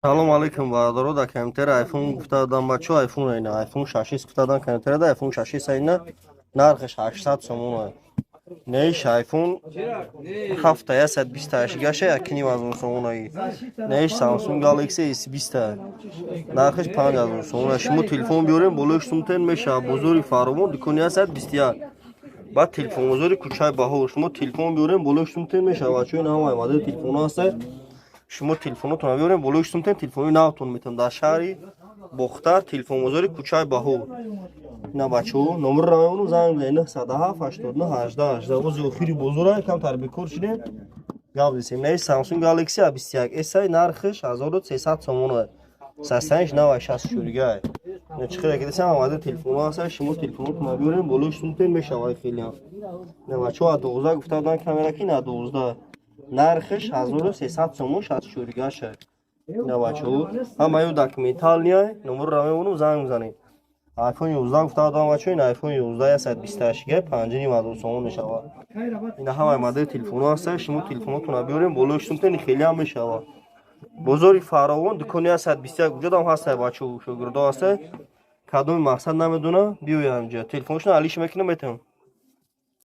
Салом алейкум, бародаро. Дар комментария айфон гуфта додам, бачо, айфон айна, айфон 6 гуфта додам комментария. Да, айфон 6 айна, нархаш 800 сомон. Неиш айфон 7 128 гаша 1500 сомон. Неиш Samsung Galaxy S20, нархаш 5000 сомон. Шумо телефон биёрем, болои сумтен мешавад. Бозори Фаровон, дукони 121, баъд телефонбозори кӯчаи Баҳор. Шумо телефон биёрем, болои сумтен мешавад, бачо. Ин ҳамаи модели телефонҳо ҳастанд. Шумо телефонотонро биёрем, болои сумтен телефони навтон метавон. Дар шаҳри Бохтар, телефонбозори кӯчаи Баҳор. Ина, бачаҳо, номерро мемонам, занг бизанед: 907 89 18 18. Ози охири бозора камтар бекор шудем, гап десем. Наи Samsung Galaxy A21 S, нархаш 1300 сомон, састаниш навай, 64 гай. Чӣ хеле ки десем, омада телефонҳо ҳастанд. Шумо телефонотонро биёрем, болои сумтен мешавад хелеам. На, бачаҳо, A12 гуфта буданд камера ки на 12, нархаш 1300 сомон, 64 гаша. На, бачаҳо, ҳамаё документальный. Номерро мемонам, занг бизанед. iPhone 11 гуфта будам, бачаҳо, ин iPhone 11 128 гай 5500 сомон мешавад. Ина ҳамаи модели телефонҳо ҳастанд. Шумо телефонотонро биёрем, болои сумтен хелеам мешавад. Бозори Фаровон, дукони 121, уҷодам ҳастад, бачаҳо, шогирдо ҳастад. Кадоми мақсад намедонам, биёям ҷа, телефоншон алиш мекунам, метавон.